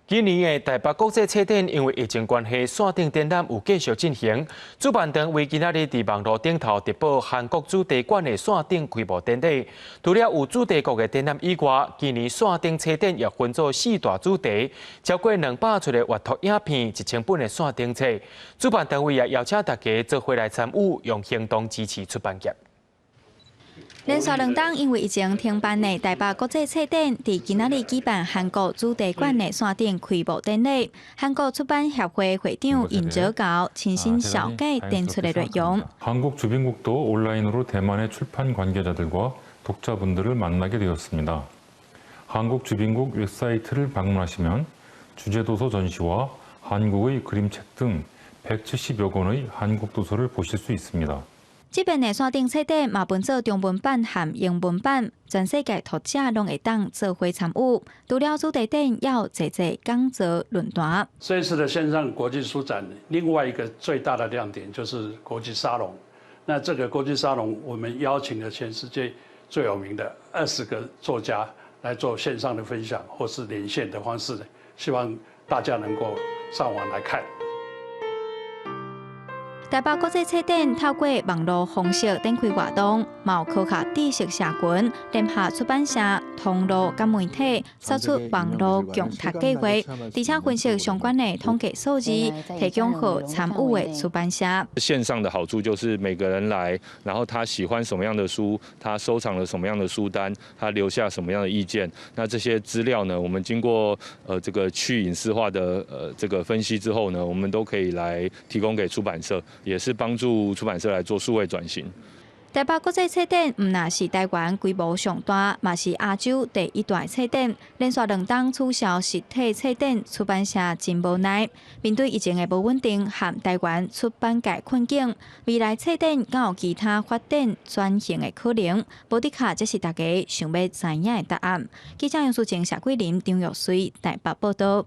今年的台北國際冊展因為疫情關係，線頂展覽有繼續進行。主辦單位今仔日佇網路頂頭直播韓國主題館的線頂開幕典禮。除了有主題國的展覽以外，今年線頂冊展也分做四大主題，超過200齣的閱讀影片、1000本的線頂冊。主辦單位也邀請大家做伙來參與，用行動支持出版業。連續2冬因為疫情停辦的台北國際冊展，佇今仔日舉辦韓國主題館的線頂開幕典禮。韓國出版協會會長尹哲高親身紹介展出的內容。 한국주빈국도 온라인으로 대만의 출판 관계자들과 독자분들을 만나게 되었습니다. 한국주빈국 웹사이트를 방문하시면 주제도서 전시와 한국의 그림책 등 170여 권의 한국 도서를 보실 수 있습니다. 這遍的線頂冊展嘛分做中文版和英文版，全世界讀者攏會當做伙參與。除了主題展，也有濟濟講座論壇。這一次的線上國際書展，另外一個最大的亮點就是國際沙龍。那這個國際沙龍，我們邀請了全世界最有名的20個作家來做線上的分享，或是連線的方式，希望大家能夠上網來看。台北國際冊展透過網路方式展開活動，嘛有科學知識社群聯合出版社、通路佮媒體，推出網路共讀計劃，而且分析相關的統計數字，提供予參與的出版社。線上的好處就是每個人來，然後他喜歡什麼樣的書，他收藏了什麼樣的書單，他留下什麼樣的意見，那這些資料呢，我們經過這個去隱私化的這個分析之後呢，我們都可以來提供給出版社。也是幫助出版社來做數位轉型。台北國際冊展毋但是台灣規模上大，嘛是亞洲第一大冊展。連續2冬取消實體冊展，出版社真無奈。面對疫情的無穩定和台灣出版界困境，未來冊展敢有其他發展轉型的可能？無的確，這是大家想欲知影的答案。記者楊淑靜、謝桂林、張玉水台北報道。